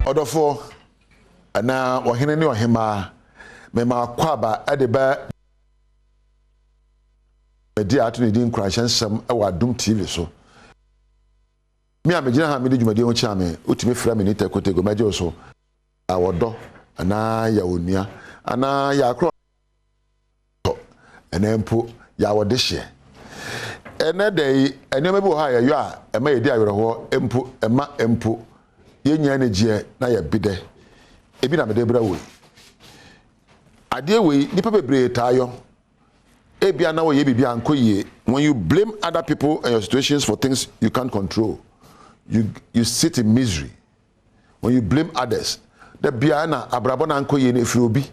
Ɔdɔfoɔ anaa ɔhene ne ɔhemmaa, mema akwaaba de ba dwumadie a ato ne din Nkuranhyɛ Nsɛm wɔ Adom TV so. Me a megyina ha a medi dwumadie ho kyea me, wotumi frɛ me Nita Kotego, mɛgye wo so. Ɔdɔ anaa yɛ onua anaa yɛ akorɔ tɔ ɛnɛ mpo yɛ awɔdehyeɛ. Ɛnɛ da yi, nneɛma bi wɔ hɔ a yɛyɔ a ɛma yɛdi awerɛhoɔ mpo, ɛma mpo yɛnya anigyeɛ na yɛbi dɛ. Ebi na mede brɛ wo yi. Adeɛ wei, nnipa bebree taa yɔ. Ebia na wɔyɛ biribi a ankɔ yie. When you blame other people and your situations for things you can't control, you sit in misery. When you blame others, da biara na abrabɔ no ankɔ yie no ɛfiri obi,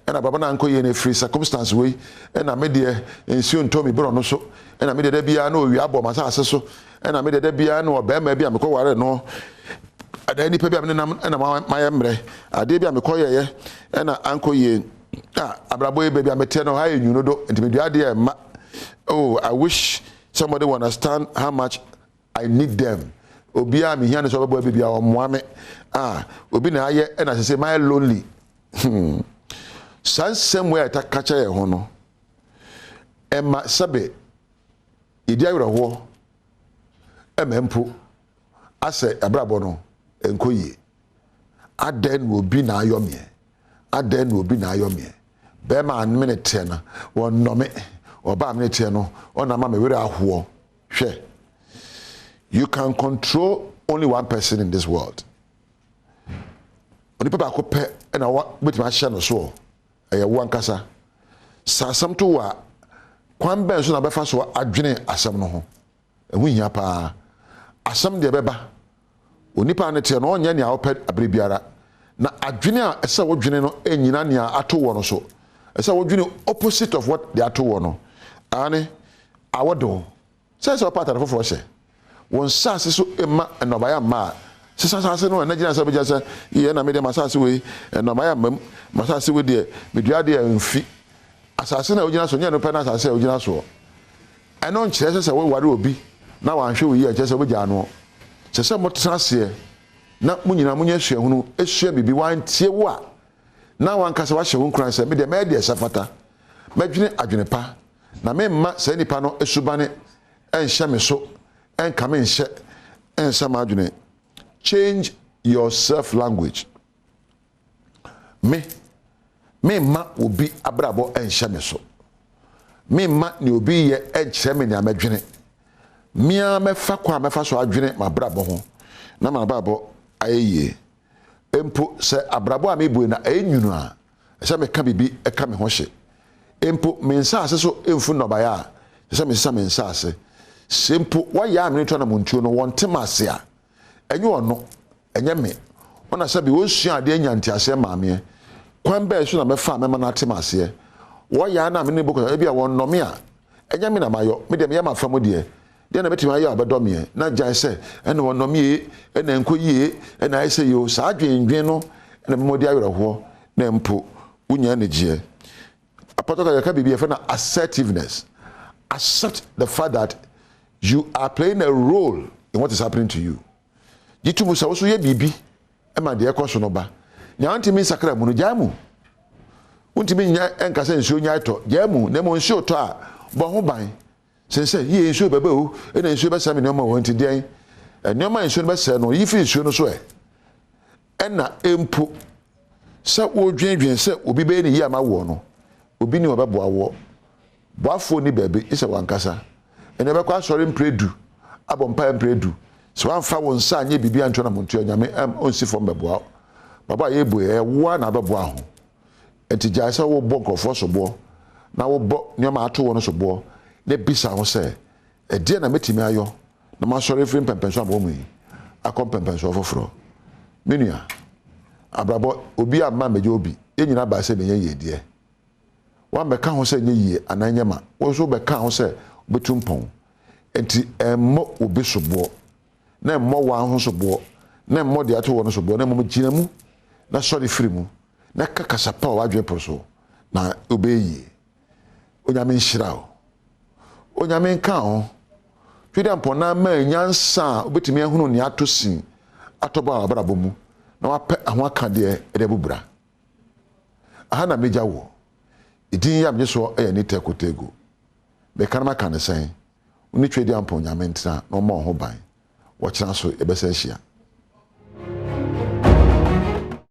ɛna abrabɔ no ankɔ yie no ɛfiri circumstance wei, ɛna me deɛ nsuo ntɔ me borɔ no so, ɛna me deɛ da biara na owia abɔ m'asase so, ɛna me deɛ da biara na ɔbarima bi a mekɔware no, anaa nipa bi a me nenam ɛna mayɛ mmerɛ, adeɛ bi a mekɔyɛeɛ ɛna ankɔ yie. Ah, abrabɔ yi baabi a meteɛ no ha yɛ nwunu do, nti medua adeɛ ɛmma. Oh, I wish somebody will understand how much I need them. Obiara a mehia no sɛ ɔbɛboa bi biara ɔmmoa me. Ah, obi na ayɛ ɛna sese mayɛ lonely. Saa nsɛm wei a yɛta ka kyerɛ yɛn ho no, ɛma sɛbe yɛdi awerɛhoɔ, ɛma mpo asɛ abrabɔ no ɛnkɔ yie. Adɛn na obi na ayɔ meɛ? Adɛn na obi na ayɔ meɛ? Bɛrima a me ne teɛ no, wɔnnɔ me. Ɔbaa a me ne teɛ no, ɔna ama me werɛ ahoɔ. Hwɛ, you can control only one person in this world. Onipa baako pɛ na wobɛtumi ahyɛ no soɔ, ɛyɛ wo ankasa. Sɛ asɛm to wo a, kwan bɛn so na bɛfa so adwene asɛm no ho? Ɛho hia paa. Asɛm deɛ ɛbɛba. Onipa a ne teɛ no, ɔnyɛ nea ɔpɛ abere biara. Na adwene a ɛsɛ sɛ wodwene no nnyina nea ato wɔ no so. Ɛsɛ sɛ wodwene opposite of what deɛ ato wɔ no. Aane, awɔ de wo. Sɛ sɛ wopɛ atade foforɔ hyɛ. Wo nsaase so mma nnɔbaeɛ amma a, sesa asase no na gyina sɛ wobɛgyina sɛ, yɛ na medeɛ m'asase wei, nnɔbaeɛ amma mu, m'asase wei deɛ, medua adeɛ a ɛmfi. Asase no a wogyina so, nyɛ ɛno pɛ ne asase a wogyina soɔ. Ɛno nkyerɛ sɛ sɛ woware obi na wanhwɛ wo yie a, ɛkyerɛ sɛ wobɛgyaa noɔ. Ɛsɛ sɛ motena aseɛ na mo nyinaa monya suahunu, sua biribi. Wantie wo a, na w'ankasa woahyɛ wo nkuran sɛ, me deɛ mɛyɛ deɛ ɛsɛ fata, mɛdwene adwene pa, na meremma saa nipa no subane nhyɛ me so, nka me nhyɛ, nsa m'adwene. Change your self language. Me, meremma obi abrabɔ nhyɛ me so. Meremma nea obi yɛ nkyerɛ me nea mɛdwene. Me ara mɛfa kwan a mɛfa so adwene m'abrabɔ ho na m'abrabɔ ayɛ yie. Mpo sɛ abrabɔ a mebue na ɛyɛ nwunu a, ɛsɛ sɛ meka biribi ka me ho hye. Mpo me nsase so mfu nnɔbaeɛ a, ɛsɛ sɛ mesesa me nsase. Sɛ mpo wɔayɛ a meretu anammɔntuo no, wɔnte m'ase a, ɛnyɛ ɔno, ɛnyɛ me. Wɔn na sɛbe wɔnsua adeɛ nya nteaseɛ maa meɛ. Kwan bɛn so na mɛfa a mɛma no ate m'aseɛ? Wɔyɛ a na me ne no bɔ ebia wɔnnɔ me a, ɛnyɛ me na mayɔ, me deɛ meyɛ m'afa mu deɛ. Deɛ na mɛtumi ayɛ a ɔbɛdɔ meɛ? Na gyae sɛ, ɛna wɔnnɔ me ee, ɛna ɛnkɔ yie ee, ɛna ayɛ sɛ yoo. Saa adwendwen no na ɛbɛma wadi awerɛhoɔ na mpo wonya anigyeɛ. Apɔtɔ ka yɛka biribi yɛfrɛ no assertiveness. Accept the fact that you are playing a role in what is happening to you. Gye to mu sɛ wo so yɛ biribi ma deɛ ɛkɔ so no ba. Nea wontumi nsakra mu no, gyae mu. Wontumi nya nka sɛ nsuo nyae tɔ, gyae mu. Na mmom nsuo tɔ a, bɔ ho ban. Sen sɛ, yie nsuo bɛba o, ɛna nsuo bɛsɛe me nneɛma o, nti deɛn? Nneɛma a nsuo no bɛsɛe no, yi firi nsuo no so ɛ. Ɛna mpo sɛ wodwendwen sɛ obi bɛyɛ ne yie ama woɔ no, obi ni ɔbɛboa woɔ. Boafoɔ nni baabi gye sɛ w'ankasa. Ɛnna wobɛkɔ asɔre mprɛ du, abɔ mpaeɛ mprɛ du. Sɛ woamfa wo nsa anyɛ biribi anto anamontuo a, Nyame ɔnsi fam bɛboa wo. Baba a yɛrebɔ yi, ɛyɛ wo ara na wobɛboa ho. Enti gyae sɛ wobɔ nkurɔfoɔ soboɔ na wobɔ nneɛma a ato wo no soboɔ na bisa ho sɛ, 'Ɛdeɛn na mɛtumi ayɔ na masɔre afiri mpɛnpɛnsoɔ a mewɔ mu yi akɔ mpɛnpɛnsoɔ foforɔ? Me nua, abrabɔ, obiara mma mmɛgye obi. Yɛn nyinaa baa sɛ yɛbɛnya yiedie. Woammɛka ho sɛ ɛnyɛ yie anaa ɛnyɛ ma, wo nso wobɛkaa ho sɛ wobɛtu mpɔn. Enti mmɔ obi soboɔ, na mmɔ wo ara ho soboɔ, na mmɔ deɛ ato woɔ no soboɔ, na mmom gyina mu na sɔre firi mu, na ka kasa pa wɔ w'adwene pono so, na wobɛyɛ yie. Onyame nhyira wo. Onyame nka wo ho. Twedampɔn na ama nyansa a wobɛtumi ahunu nea atɔ sin atɔ bɔ a w'abrabɔ mu. na wapɛ ɛho akadeɛ de abu bra. Aha na mɛgya woɔ. Edin yi a megye soɔ yɛ Anita Kotego. Meka na maka no sɛn? Wo ne Tweaduampɔn Nyame ntena na ɔmmɔ wo ho ban. Wɔkyena so yɛbɛsan ahyia.